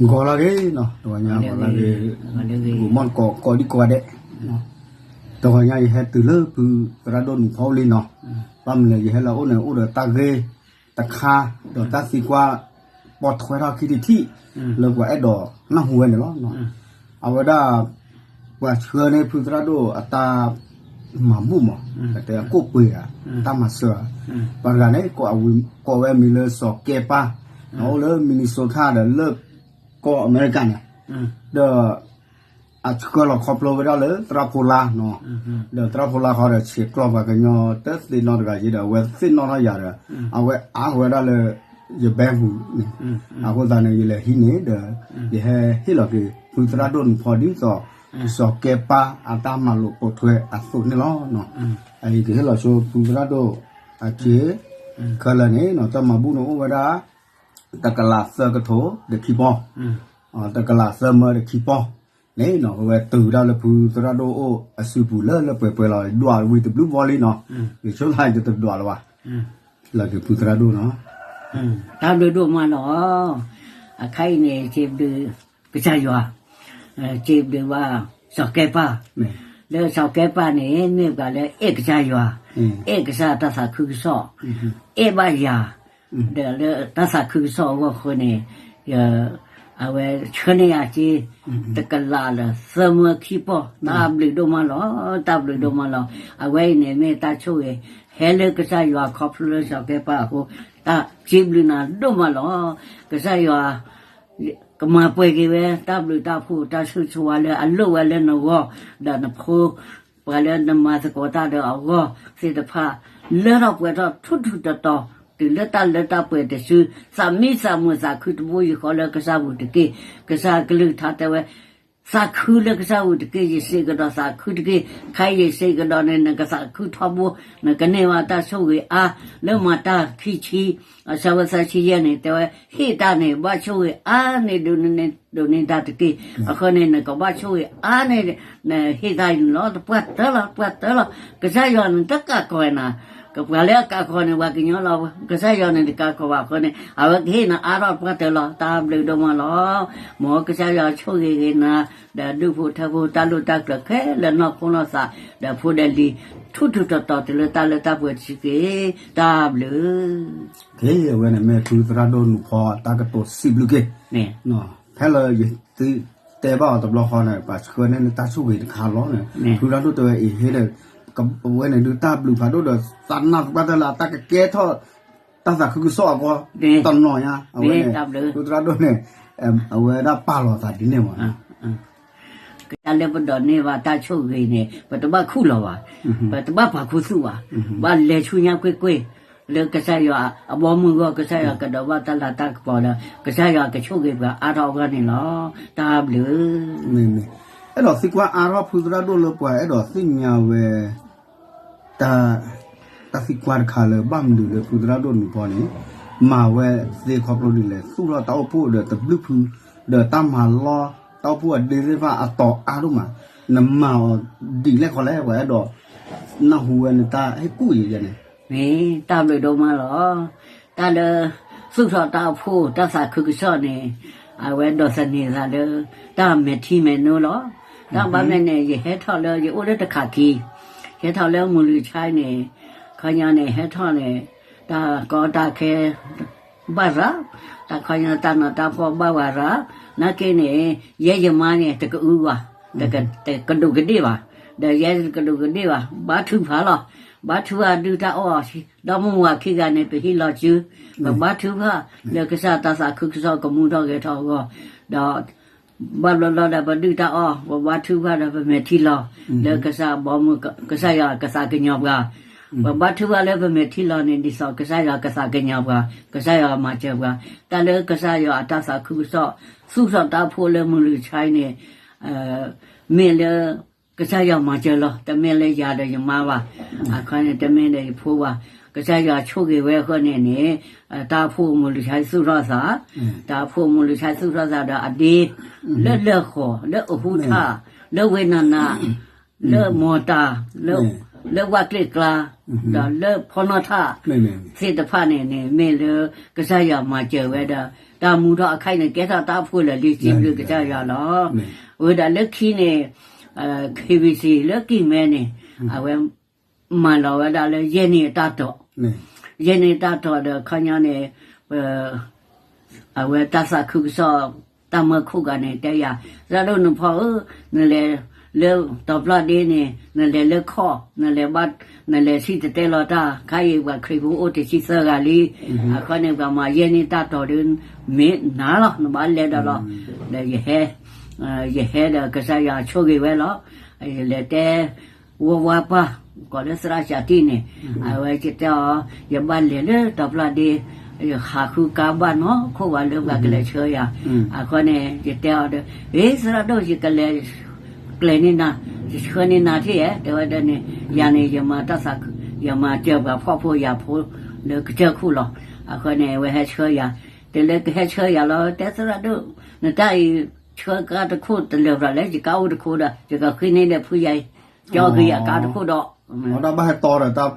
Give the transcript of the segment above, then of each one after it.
ဂီၤလၢအဂ့ၤနီၤ, တဂီၤညါဂီၤလၢအဂ့ၤ, ဂီၤမီၢ်ကိးကိးဒံကိးဂၤဒဲး, တဂီၤညါယဟဲတုၤလၢဖုသရၣ်ဒိၣ်နူးဖီလံနီၤ, ဘၣ်မနုၤလဲၣ် ယဟဲလၢအအိၣ်န့ၣ် အိၣ်ဒီးတၢ်ဂ့ၢ်တခါ, ဒီးတၢ်သံကွၢ်ပိာ်ထွဲထီၣ်ခံထံၣ်ထံၣ်, လၢပှၤအဲၣ်ဒိးနၢ်ဟူဝဲန့ၣ်လီၤ. အဝဲဒၣ် ပှၤဆှၢန့ၢ်ဖုသရၣ်ဒိၣ်အတၢ်မၤဘူၣ်မး, တဲအကိၣ်ပှ့ၤဧါ, တၢ်မၤစၢၤဧါ, ပှၤတဂၤန့ၣ် ကိးဝဲအမံၤလၢစီၤကဲပၢ်, အိၣ်လၢ Minnesota ဒီးလၢကီၢ်အမဲရကၤန့ၣ်, ဒီး အဆှၢလီၤခီဖျိဝဲဒၣ်လၢသရၣ်ဖိလါနီၤ, ဒီးသရၣ်ဖိလါဃီဒီး ဆဲးကျိးပှၤကညီတသ့ၣ်နီၣ်တဂၤယ့ဒီး အဝဲသ့ၣ်နီၣ်ထီၣ်ယၤဒီး အဝဲအါဝဲဒၣ်လၢ ယဘဲမူးန့ၣ်, အဃိသတးန့ၣ် ယလဲၤဟံးန့ၢ်ဒီး ယဟဲဟ့ၣ်လီၤက့ၤ ဖုသရၣ်ဒိၣ်နူးဖီဒ်သိး စီၤကဲပၢ်အတၢ်မၤလိာ်ပိာ်ထွဲအသိးန့ၣ်လီၤ. အံၤကဟ့ၣ်လီၤဆိဖုသရၣ်ဒိၣ်အစ့ ခဲလၢာ်န့ၣ် တၢ်မၤဘူၣ်န့ၣ်အိၣ်ဝဲဒၣ် တကလးသၢကထိဒီးခံပီၢ်, တကလးသၢမၢဒီးခံပီၢ်န့ၣ်နီၤ, အဝဲတုၤဒၣ်လၢဖုသရၣ်ဒိၣ်အိၣ်အစုပူၤလၢလၢပှဲၤပှဲၤလီၤ, ဒွးဝံၤတဘျုးဘီလံနီၤ, ယဆိသးယတဒွးလၢၤဘၣ်, လၢက့ၤဖုသရၣ်ဒိၣ်နီၤ, တၢ်ဘျုးဒိၣ်မးလီၤ. အခါအံၤန့ၣ် စံးဘျုးကစၢ်ယွၤ, စံးဘျုးဘၣ် စီၤကဲပၢ်, လၢစီၤကဲပၢ်န့ၣ် မ့ၢ်ပှၤလၢအဲၣ်ကစၢ်ယွၤ, အဲၣ်ကစၢ်တၢ်သးခုကစီၣ်, အဲၣ်ဘၣ်ယၤ, ဒီးလၢတၢ်သးခုကစီၣ်အဂီၢ်အဃိန့ၣ် အဝဲဆှၢန့ၢ်ယၤစ့ တကလးဒီးသၢမၢခံပီၢ်, တၢ်ဘျုးဒိၣ်မးလီၤ, တၢ်ဘျုးဒိၣ်မးလီၤ. အဝဲအံၤန့ၣ်မ့ၢ်တၢ်ဆိၣ်ဂ့ၤ ဟဲလၢကစၢ်ယွၤခီဖျိလၢစီၤကဲပၢ်အဃိ, တၢ်စံးဘျုးနၤဒိၣ်မးလီၤ. ကစၢ်ယွၤ ကမၤပှဲၤက့ၤဝဲ တၢ်ဘျုးတၢ်ဖှိၣ်တၢ်ဆိၣ်ဂ့ၤဝါလၢအလိၣ်ဝဲလၢနဂီၢ် ဒီးနဖိ ပှၤလၢနမၤသကိးတၢ်ဒီးအဂီၢ်သ့ၣ်တဖၣ် လၢထီၣ်ပှဲၤထီၣ်ထူထူတီတီ တုၤလၢတၢ်လၢတၢ်ပှဲၤတစု သးမံသးမုာ်သးခုတဘိယူၢ်ဃီလၢကစၢ်ပူၤတက့ၢ်. ကစၢ်အကလုၢ်ကထါတဲဝဲ သးခုလၢကစၢ်ပူၤတက့ၢ်. ယစံးကဒီးသးခုတက့ၢ်. ခဲအံၤယစံးကဒီးန့ၣ် နကသးခုထီဘိ နကန့ၢ်ဘၣ်တၢ်ဆိၣ်ဂ့ၤအါ လၢမၤတၢ်ခံဆံ အဆၢဖိသၢဆံယဲၢ်န့ၣ် တဲဝဲ ဟ့ၣ်တၢ်န့ၣ် ဘၣ်ဆိၣ်ဂ့ၤအါန့ၢ်ဒိးန့ၢ်ဒိးန့ၢ်တၢ်တက့ၢ်. အဃိန့ၣ် နကဘၣ်ဆိၣ်ဂ့ၤအါန့ၢ် နဟ့ၣ်တၢ်အံၤန့ၣ်လီၤ. တပှၢ်တၢၢ်လီၤ တပှၢ်တၢၢ်လီၤ. ကစၢ်ယွၤန့ၣ်တကးကီးနၤ, ကပှၤလၢအကးကီးန့ၣ် ပှၤကညီလီၤ. ကစၢ်ယွၤန့ၣ်တကးကီးဘၣ်အဃိန့ၣ် အဝဲကဟ့ၣ်နၤအါထီၣ်တပှၢ်တၢၢ်လီၤ. တၢ်ဘျုးဒိၣ်မးလီၤ. မ်ကစၢ်ယွၤဆိၣ်ဂ့ၤဂ့ၤနၤ ဒီးဒူၣ်ဖိထၢဖိတၢ်လိၣ်တၢ်ကျၢၤခဲလၢာ်နီၢ်ခိနီၢ်သး ဒီးဖိဒီးလံၤ ထူထူတီတီတုၤလၢတၢ်လၢတၢ်ပှဲၤတစုက့ၢ်. တၢ်ဘျုး အဝဲန့ၣ်မ့ၢ်ဖုသရၣ်ဒိၣ်နူးဖီတၢ်ကတိၤစံးဘျုးက့ၤ, ဖဲလၢယသုတဲဘၣ်အီၤတဘျီဃီန့ၣ် ပှၤဆှၢန့ၢ်လၢတၢ်ဆိၣ်ဂ့ၤတခါလီၤန့ၣ် ဖုသရၣ်ဒိၣ်တဲဝဲအံၤဟ့ၣ်ဒီး အဝဲန့ၣ်ဒုးတၢ်ဘျုးဖးဒိၣ်ဒီး သးနၢ်သပှၢ်တၢၢ်လၢအတၢ်ကကဲထီၣ် တၢ်သးခုကစီၣ်အဂီၢ် တနီၤညါ အဝဲန့ၣ် ဖုသရၣ်ဒိၣ်န့ၣ် အဝဲဒၣ်ပာ်လီၤသးဒ်န့ၣ်မး ကစၢ်လၢပဒိးန့ၢ်ဘၣ်တၢ်ဆိၣ်ဂ့ၤန့ၣ် ပတဘၣ်ခူၣ်လီၤဘၣ်, ပတဘၣ်ပာ်ခူသူၣ်ဘၣ်, ဘၣ်လဲၤဆူညါကွ့ၢ်ကွ့ၢ် လၢကစၢ်ယွၤအဘီမုၢ်အဂီၢ် ကစၢ်ယွၤကဒိးဘၣ်တၢ်လၤတၢ်ကပီၤဒီး ကစၢ်ယွၤကဆိၣ်ဂ့ၤပှၤအါထီၣ်အဂီၢ်န့ၣ်လီၤ. တၢ်ဘျုး အဲၣ်ဒိးသံကွၢ်အါထီၣ်ဖုသရၣ်ဒိၣ်လၢပှၤအဲၣ်ဒိးသ့ၣ်ညါဝဲ တၢ်သံကွၢ်တခါလၢ ဘၣ်မနုၤလၢဖုသရၣ်ဒိၣ်နူးဖီန့ၣ် မၤဝဲသ့ခီဖျိဒ်လဲၣ်, သူၣ်ထီၣ်တၢ်အိၣ်ဖှိၣ်ဒီးတဘျုးဖု ဒီးတၢ်မၤလီၢ်တၢ်အိၣ်ဖှိၣ်အဒ့သ့ၣ်တဖၣ်အတီၤအါဒိၣ်မး, နမၤအီၤဒ်လဲၣ်ခီလဲၣ် ပှၤအဲၣ်ဒိးနၢ်ဟူဝဲနတၢ်ဟ့ၣ်ကူၣ်ယဲယဲန့ၣ် မ့ၢ်တၢ်ဘျုးဒိၣ်မးလီၤ. တၢ်လၢ သူၣ်ထီၣ်တၢ်အိၣ်ဖှိၣ်တၢ်သးခုကစီၣ်န့ၣ် အဝဲဒိးသန့ၤသးလၢ တၢ်မဲာ်ထံမဲာ်နိလီၤ. တၢ်ဘၣ်မနုၤန့ၣ် ယဟဲထီၣ်လၢ ယအိၣ်လၢတခးခံ, ဟဲထီၣ်လၢမုၢ်လွံၢ်ဆါန့ၣ် ခီညီန့ၣ် ဟဲထီၣ်န့ၣ် တၢ်ကီတၢ်ခဲ ဘၣ်ရၤ, တၢ်ခီညီတၢ်နးတၢ်ဖှီၣ်ဘၣ်ဝဲရၤ, နာ်က့န့ၣ် ယဲယမါန့ၣ် တကအုဘၣ်, တကဒူးကဒ့ၣ်ဘၣ်, ဒီးယဲတကဒူးကဒ့ၣ်ဘၣ်, ဘါထုကဖၣ်လီၤ. ဘါထုကဖၣ်ဒုၣ်တၢ်အီၣ်, ဒီမါဝၤခံဂၤန့ၣ် ပဟံးလီၤစု, ပဘါထုကဖၣ် လၢကစၢ်တၢ်သးခုကစီၣ်ကမူထီၣ်ဂဲၤထီၣ်အဂီၢ်, ဒီး ဘၣ်ဘျီဘျီဒီးပဒုၣ်တၢ်အီၣ်, ပဘါထုကဖၣ်ဒီးပမဲာ်ထံလီၤ, လၢကစၢ်အဘီအမုၢ် ကစၢ်ယွၤကသးကညီၤပှၤ, ပဘါထုကဖၣ်လၢပမဲာ်ထံလီၤန့ၣ် ဒ်သိးကစၢ်ယွၤကသးကညီၤပှၤ, ကစၢ်ယွၤမၤစၢၤပှၤ, တၢ်လၢကစၢ်ယွၤအတၢ်သးခုကစီၣ် သူၣ်ထီၣ်တၢ်အိၣ်ဖှိၣ်လၢမုၢ်လွံၢ်ဆါအံၤန့ၣ် မ့ၢ်လၢ ကစၢ်ယွၤမၤစၢၤလီၤ. တမ့ၢ်လၢယၤဒီးယမါဘၣ်, အခီန့ၣ် တမ့ၢ်ဒီးယဖိဘၣ်, ကစၢ်ယွၤဆိၣ်ဂ့ၤဝဲအဃိန့ၣ်န့ၣ် တၢ်အိၣ်ဖှိၣ်မုၢ်လွံၢ်ဆါသူၣ်ထီၣ်သး, တၢ်အိၣ်ဖှိၣ်မုၢ်လွံၢ်ဆါသူၣ်ထီၣ်သးဒီးအဒ့, လၢလၢၢ်ဃီၤ, လၢအဟူထၣ်, လၢဝ့ၢ်နၤနၤ, လၢမီၤတၢ်, လၢ လၢဝၣ်ကျ့ၣ်ကျါ, ဒီးလၢဖီနီၣ်ထၣ်သ့ၣ်တဖၣ်န့ၣ်န့ၣ် မ့ၢ်လၢကစၢ်ယွၤမၤစၢၤဝဲဒီး တၢ်မူထီၣ်အခဲအံၤန့ၣ် ကဲထီၣ်တၢ်အိၣ်ဖှိၣ်လၢာ်လံ စံးဘျုးကစၢ်ယွၤလီၤ. ဝဲဒၣ်လၢခံန့ၣ် KBC လၢကံၢ်မဲန့ၣ် အဝဲ မၤလီၤဝဲဒၣ်လၢယဲၢ်နံၣ်အတၢ်တီၤ, ယဲၢ်နံၣ်အတၢ်တီၤဒီးခီညီန့ၣ် အဝဲတၢ်သးခုကစီၣ် တၢ်မၢခိၣ်ဂၤန့ၣ် တဲယၤ, သရၣ်ဒိၣ်နူၤဖီဧၢ, နလဲၤလၢတီၤပျၢ်ဒ့န့ၣ် နလဲၤလၢခီၣ် နလဲၤဘၣ် နလဲၤစံၣ်တဲၤတဲလီၤတၢ်, ခဲအံၤပှၤခရံာ်ဖိအိၣ်တဆံသၢဂၤလံ, အခီန့ၣ် ပှၤမၤယဲၢ်နံၣ်တၢ်တီၤဒီး မ့ၢ်နၤလီၤ နဘၣ်လဲၤဒီးလီၤ, ဒီးယဟဲ ယဟဲဒီးကစၢ်ယွၤဆိၣ်ဂ့ၤဝဲလီၤ. ယလဲၤတဲ ဝီဝါပၢ် ကိးလၢသရၣ်စးတံၢ်န့ၣ်, အဝဲယတဲအီၤ ယဘၣ်လဲၤလၢတီၤပျၢ်ဒ့, ယဟးဃုကါဘၣ်နီၢ်ခိၣ်ဘၣ်လၢပှၤကလဲၤဆှၢယၤ, အဃိန့ၣ် ယတဲအီၤဒီး အ့ သရၣ်ဒိၣ် ယကလဲၤ ကျဲၤန့ၢ်နၤ, ယဆှၢန့ၢ်နၤထံၣ်ဧါ, တဲဝဲဒၣ်န့ၣ် ယၤန့ၣ် ယမၤတၢ်သးခု ယမၤစၢၤပှၤဖှီၣ်ဖိယာ်ဖိလၢကစၢၢ်ခိၣ်လီၤ. အဃိန့ၣ် အဝဲဟဲဆှၢယၤ, တုၤလၢကဟဲဆှၢယၤလီၤ တဲသရၣ်ဒိၣ် နတၢ်အံၤ ဆှၢကါတခိၣ်တလၢာ်ဘၣ်လဲၣ်, ယကါအိၣ်တခိၣ်ဒီး ယကဃ့န့ၢ်ဒီးဖုယၤအံၤ, ကၠီဂ့ၤအကါတခိၣ်ဒီး တၢ်ဘၣ်ဟဲတီဒီးတၢ်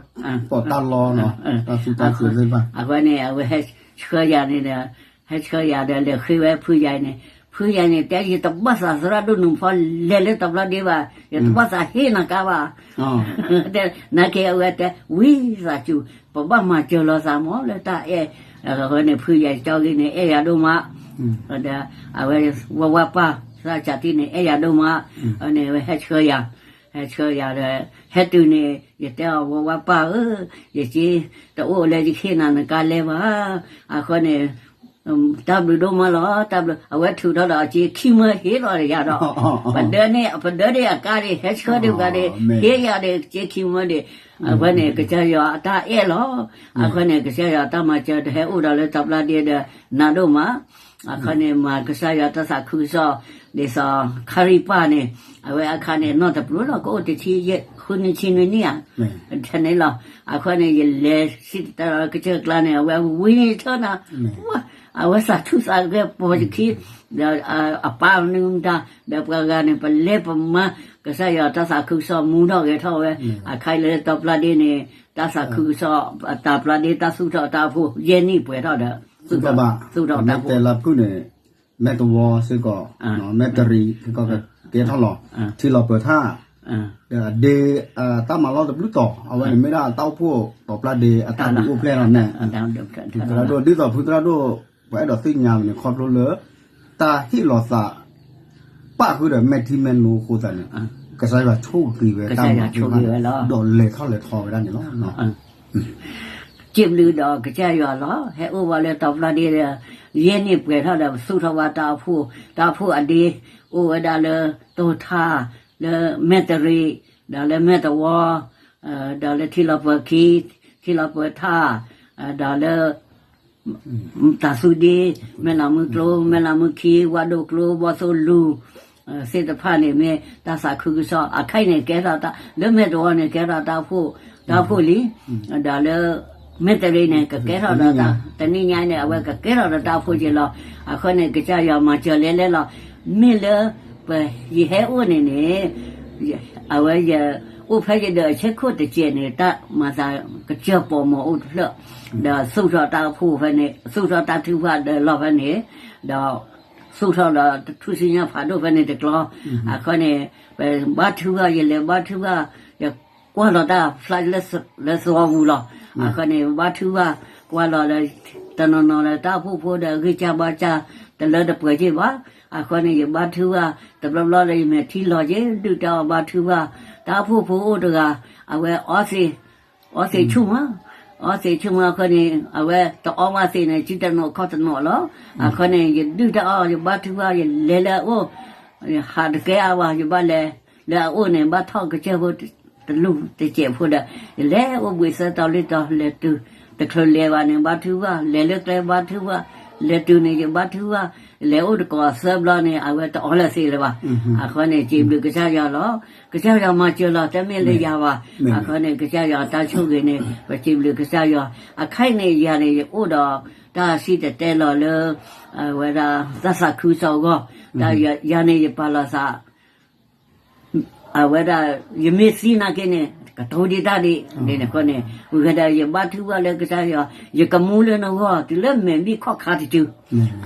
ပီးတၢ်လီ, တၢ်သူတၢ်သၢသ့ၣ်တဖၣ်, အဃိန့ၣ် အဝဲဟဲဆှၢယၤန့ၣ်ဒီး ဟဲဆှၢယၤဒီးလဲၤဃ့ဝဲဖုယၤအံၤန့ၣ်, ဖုယၤအံၤန့ၣ် တဲယတဘၣ်သးသရၣ်ဒိၣ်နူၤဖီလဲၤလၢတီၤပျၢ်ဒ့ဘၣ်, ယတဘၣ်သးဟ့ၣ်နၤကါဘၣ်, တဲ နာ်က့အဝဲတဲ ဝံသးစူၤ ပဘၣ်မၤစၢၤလီၤသးမးလၢတၢ်အဲၣ်, အဃိန့ၣ် ဖုယၤကၠီဂ့ၤန့ၣ် အဲၣ်ယၤဒိၣ်မး, ဒီး အဝဲ ဝီဝါပၢ် သရၣ်စးတံၢ်န့ၣ် အဲၣ်ယၤဒိၣ်မး, အန့ၣ် အဝဲဟဲဆှၢယၤ, ဟဲဆှၢယၤဒီး ဟဲတုၤန့ၣ် ယတဲအီၤ ဝီဝါပၢ်ဧၢ, ယက့ တအိၣ်လၢယကဟ့ၣ်နၤနကါလဲၣ်ဘၣ်, အဃိန့ၣ် တၢ်ဘျုးဒိၣ်မးလီၤ, တၢ်ဘျုး, အဝဲထုးထီၣ်ဒီးအက့ခံမၢဟ့ၣ်လီၤဒီးယၤဒီး, ပဒၢန့ၣ် ပဒၢဒ့ၣ်အကါဒ့ၣ် ဟဲဆှၢဒ့ၣ်ပှၤဒ့ၣ် ဟ့ၣ်ယၤဒ့ၣ်က့ခံမၢဒ့ၣ်, အဃိန့ၣ် ကစၢ်ယွၤအတၢ်အဲၣ်လီၤ, အဃိန့ၣ် ကစၢ်ယွၤတၢ်မၤစၢၤတဟဲအိၣ်ဒီးလၢတီၤပျၢ်ဒ့ဒီး နၤဒိၣ်မး, အဃိန့ၣ် မၤကစၢ်ယွၤတၢ်သးခုကစီၣ်, ဒ်သိး ခါရံပၢ်န့ၣ် အဝဲအခါန့ၣ် နီၢ်တပျိလီၤ ကအိၣ်တဆံယဲၢ် ဃုနံၣ်ဆံနွံနံၣ်ဧါ, ထဲန့ၣ်လီၤ, အဃိန့ၣ် ယလဲၤစံၣ်တဲၤတဲလီၤလၢကစၢၢ်ကျါန့ၣ် အဝဲဝံၤထၢနၤ, အဝဲသးထူၣ်သးဂဲၤပိာ်ယခံ, ဒီးအပၢ်နုၤမတၤ, ဒီးပှၤဂၤန့ၣ် ပလဲၤပမၤ ကစၢ်ယွၤတၢ်သးခုကစီၣ်မူထီၣ်ဂဲၤထီၣ်ဝဲ, အခါအံၤလၢတီၤပျၢ်ဒ့န့ၣ် တၢ်သးခုကစီၣ် တီၤပျၢ်ဒ့တၢ်သူၣ်ထီၣ်တၢ်အိၣ်ဖှိၣ် ယဲၢ်နံၣ်ပှဲၤထီၣ်ဒီး သူၣ်ထီၣ်တၢ်အိၣ်ဖှိၣ်, တဲလၢဖုၣ်န့ၣ် မဲၢ်တဝီစ့ၢ်ကီး, မဲၢ်တရံးစ့ၢ်ကီးကကဲထီၣ်လီၤ, ထံလီၤပၢၤထၣ်, ဒီးအဒ့ တၢ်မၤလီၢ်တဘျုးတီၤ အဝဲန့ၣ်မ့ၢ်ဒၣ်တၢ်အိၣ်ဖှိၣ်တီၤပျၢ်ဒ့အတၢ်ဒုးအိၣ်ဖျဲၣ်လီၤန့ၣ်, သရၣ်ဒိၣ် ဒ်သိးဖုသရၣ်ဒိၣ် ပှၤအဲၣ်ဒိးသ့ၣ်ညါန့ၣ် ခီဖျိလၢ တၢ်ဟ့ၣ်လီၤသး ပၣ်ဃုာ်ဒီးမဲာ်ထံမဲာ်နိအဃိသတးန့ၣ်, ကစၢ်ယွၤဆိၣ်ဂ့ၤဝဲတၢ်မၤသ့ၣ်တဖၣ်န့ၣ် ဒီးလဲၤထီၣ်လဲၤထီဝဲဒၣ်န့ၣ်လီၤ. စံးဘျုးဒီးကစၢ်ယွၤလီၤ. ဟဲအိၣ်ဝဲလၢတီၤပျၢ်ဒ့ဒီး ယဲၢ်နံၣ်ပှဲၤထီၣ်ဒီး ပသူၣ်ထီၣ်ဝဲတၢ်အိၣ်ဖှိၣ်, တၢ်အိၣ်ဖှိၣ်အဒ့ အိၣ်ဝဲဒၣ်လၢတိၤထါ, လၢမဲၢ်တရံး, ဒီးလၢမဲၢ်တဝီ, ဒီးလၢထံလီၤပၢၤခံ, ထံလီၤပၢၤထၣ်, ဒီးလၢ တၢ်သူဒ့, မဲၢ်လးမုၢ်ကျိ, မဲၢ်လးမုၢ်ခံ, ဝၣ်ဒိၣ်ကျိ, ဘီၣ်သိၣ်လူၤ သ့ၣ်တဖၣ်န့ၣ် မ့ၢ်တၢ်သးခုကစီၣ်, အခဲအံၤန့ၣ် ကဲထီၣ်တၢ်, လၢမဲၢ်တဝီန့ၣ် ကဲထီၣ်တၢ်အိၣ်ဖှိၣ်, တၢ်အိၣ်ဖှိၣ်လံ, ဒီးလၢ မဲၢ်တရံးန့ၣ် ကကဲထီၣ်ဒီးတၢ်, တနံၣ်ညါန့ၣ် အဝဲကကဲထီၣ်ဒီးတၢ်အိၣ်ဖှိၣ်က့ၤလီၤ. အဃိန့ၣ် ကစၢ်ယွၤမၤစၢၤလဲၤလဲၤလီၤ. မ့ၢ်လၢ ပ ယဟဲအိၣ်န့ၣ်န့ၣ် အဝဲယ အိၣ်ဖဲယဒၢးအဆၢခိၣ်တစဲးန့ၣ် တၢ်မၤသးကစၢၢ်ပိာ်မီၤအိၣ်တဖျၢၣ်, ဒီးသူၣ်ထီၣ်တၢ်အိၣ်ဖှိၣ်ဖဲန့ၣ်, သူၣ်ထီၣ်တၢ်ထုကဖၣ်ဒီးလီၤဖဲန့ၣ်, ဒီးသူၣ်ထီၣ်ဒီးထူၣ်စုညါဖးဒိၣ်ဖဲန့ၣ်တကျီ, အဃိန့ၣ် ပဘါထုကဖၣ်, ယလဲၤဘါထုကဖၣ်, ယကွၢ်လီၤတၢ်ဖျါလၢသဝီပူၤလီၤ. အဃိန့ၣ် ဘါထုကဖၣ်, ကွၢ်လီၤဒီး တနီၤနီၤဒီးတၢ်အိၣ်ဖှိၣ်ဖိဒီး ဂံၢ်စၢ်ဘါစၢ်တလၢတပှဲၤက့ၤဘၣ်. အဃိန့ၣ် ယဘါထုကဖၣ်, တဘျီဘျီဒီးယမဲာ်ထံလီၤက့ၤ, ဒုၣ်တၢ်အီၣ်ဘါထုကဖၣ်, တၢ်အိၣ်ဖှိၣ်ဖိအိၣ်တဂၤ, အဝဲအီသံး, အီသံးဆူၣ်မး, အီသံးဆူၣ်မးအဃိန့ၣ် အဝဲတအီဘၣ်သံးန့ၣ် စုတနီၤခီၣ်တနီၤလီၤ. အဃိန့ၣ် ယဒုၣ်တၢ်အီၣ် ယဘါထုကဖၣ် ယလဲၤလၢအအိၣ်, ဟးတကဲအါဘၣ် ယဘၣ်လဲၤလၢအအိၣ်န့ၣ် ဘၣ်ထီၣ်ကစၢၢ်ဖိတလူၢ်တစဲးဖိဒီး ယလဲၤအိၣ်ဘှံးသၢတီၤလွံၢ်တီၤ လဲၤတုၤ, တချုးလဲၤဘၣ်န့ၣ် ဘါထုကဖၣ်, လဲၤလၢကျဲဘါထုကဖၣ်, လဲၤတုၤန့ၣ် ယဘါထုကဖၣ်, လဲၤအိၣ်တကိးသၢဘျီန့ၣ် အဝဲတအီလၢသံးလၢၤဘၣ်. အဃိန့ၣ် စံးဘျုးကစၢ်ယွၤလီၤ. ကစၢ်ယွၤမၤစၢၤလီၤ တမ့ၢ်လၢယၤဘၣ်. အဃိန့ၣ် ကစၢ်ယွၤတၢ်ဆိၣ်ဂ့ၤန့ၣ် ပစံးဘျုးကစၢ်ယွၤ. အခဲအံၤန့ၣ် ယၤန့ၣ် ယအိၣ်ဒီးတၢ်စံၣ်တဲၤတဲလီၤလၢ အဝဲဒၣ်တၢ်သးခုကစီၣ်အဂီၢ်, တၢ်ယၤန့ၣ် ယပာ်လီၤသး အဝဲဒၣ် ယမ့ၢ်သံနာ်က့န့ၣ် ကတိၤဒံးတၢ်ဒံး ဒ်န့ၣ်အဃိန့ၣ် ဝံၤဃဲဒီး ယဘါထုကဖၣ်လၢကစၢ်ယွၤ ယကမူလၢနဂီၢ် တုၤလၢမဲာ်ဘံၣ်ခီၣ်ခါတစု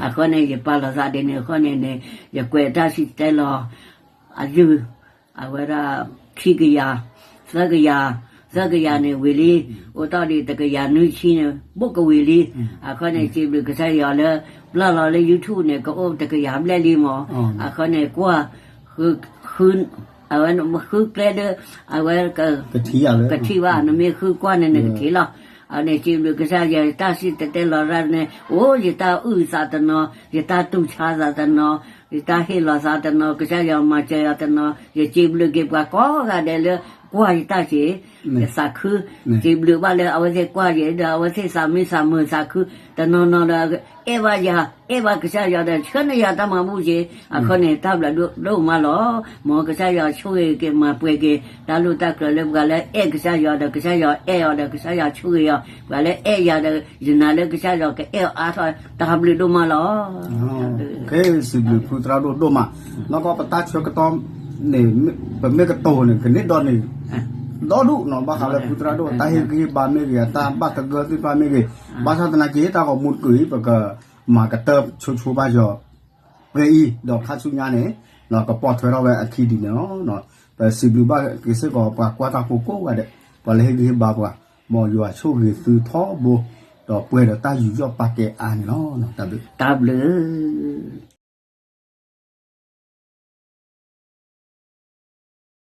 အဃိန့ၣ် ယပာ်လီၤသးဒ်န့ၣ်အဃိန့ၣ်န့ၣ် ယကွဲးတၢ်စံၣ်တဲၤတဲလီၤ အယုၢ် အဝဲဒၣ် ခံကယၤ သၢကယၤ သၢကယၤန့ၣ်ဝံၤလံ အိၣ်တ့ၢ်ဒံးတကယၤနွံဆံန့ၣ် ဘိၣ်ကဝံၤလံ အဃိန့ၣ် စံးဘျုးကစၢ်ယွၤလၢ ပျၢ်လီၤလၢ YouTube န့ၣ် ကအိၣ်တကယၤဘျဲၣ်လံမး အဃိန့ၣ် ကွၢ် ဃု အဝဲဃုကျဲဒီး အဝဲ ကထံၣ်ဘၣ် နမ့ၢ်ဃုကွၢ်န့ၣ် နကထံၣ်လီၤ အန့ၣ် စံးဘျုးကစၢ်ယွၤ ယတၢ်စံၣ်တဲၤတဲလီၤတၢ်န့ၣ် အိၣ် ယတၢ်အုၣ်သးတနီၤ ယတၢ်တူၢ်ဆါသးတနီၤ ယတၢ်ဟ့ၣ်လီၤသးတနီၤ ကစၢ်ယွၤမၤစၢၤယၤတနီၤ ယစံးဘျုးက့ၤပှၤကိးဂၤဒဲးလၢ ကွၢ်ယတၢ်စ့ၢ် ယသးခု စံးဘျုးဘၣ်လၢအဝဲသ့ၣ်ကွၢ်ယဲဒီး အဝဲသ့ၣ်သးမံသးမုာ်သးခု တနီၤနီၤဒီး အဲၣ်ဘၣ်ယၤ အဲၣ်ဘၣ်ကစၢ်ယွၤဒီး ဆှၢန့ၢ်ယၤတၢ်မၤဘူၣ်စ့ၢ် အဃိန့ၣ် တၢ်ဘျုးဒိၣ်မးလီၤ မ်ကစၢ်ယွၤဆိၣ်ဂ့ၤက့ၤ မၤပှဲၤက့ၤ တၢ်လိၣ်တၢ်ကျဲၤလၢပှၤလၢအဲၣ်ကစၢ်ယွၤဒီး ကစၢ်ယွၤအဲၣ်အီၤဒီး ကစၢ်ယွၤဆိၣ်ဂ့ၤအီၤ ပှၤလၢအဲၣ်ယၤဒီး ယနာ်လၢကစၢ်ယွၤကအဲၣ်အီၤအါထီၣ် တၢ်ဘျုးဒိၣ်မးလီၤ စံးဘျုးဖုသရၣ်ဒိၣ်ဒိၣ်မး နီၢ်ကီၢ်ပတၢ်ဆၢကတီၢ်န့ၣ် ပမ့ၢ်ကတိၤန့ၣ် ကန့ၢ်ဒီးန့ၣ် ဒီဒူၣ်နီၤ ဘၣ်ဃးလၢဖုသရၣ်ဒိၣ် တၢ်ဟ့ၣ်ဂံၢ်ဟ့ၣ်ဘါမ့ၢ်ဂ့ၤ အတၢ်ဘၣ်သဂၢၢ်သ့ၣ်တဖၣ်မ့ၢ်ဂ့ၤ ဘၣ်ဆၣ်သနာ်က့ တၢ်ဂီၤမူတကုာ်အံၤ ပကမၤကတၢၢ်ဆိဆိဘၣ်ယီၤ ပှဲၤအံၤ ဒီးခါဆူညါန့ၣ် ကပိာ်ထွဲထီၣ်ဝဲအခံဒ်န့ၣ်လီၤ. ပစံးဘျုးဘၣ်က့ၤစ့ၢ်ကီး ပှၤကွၢ်တၢ်ဖိကိးဂၤဒဲး ပှၤလၢဟ့ၣ်ဂံၢ်ဟ့ၣ်ဘါပှၤ မ်ယွၤဆိၣ်ဂ့ၤသုထီဘိ ဒီးပှဲၤဒီးတၢ်ယူးယီၣ်ပာ်ကဲအါန့ၣ်လီၤ. တၢ်ဘျုး တၢ်ဘျုး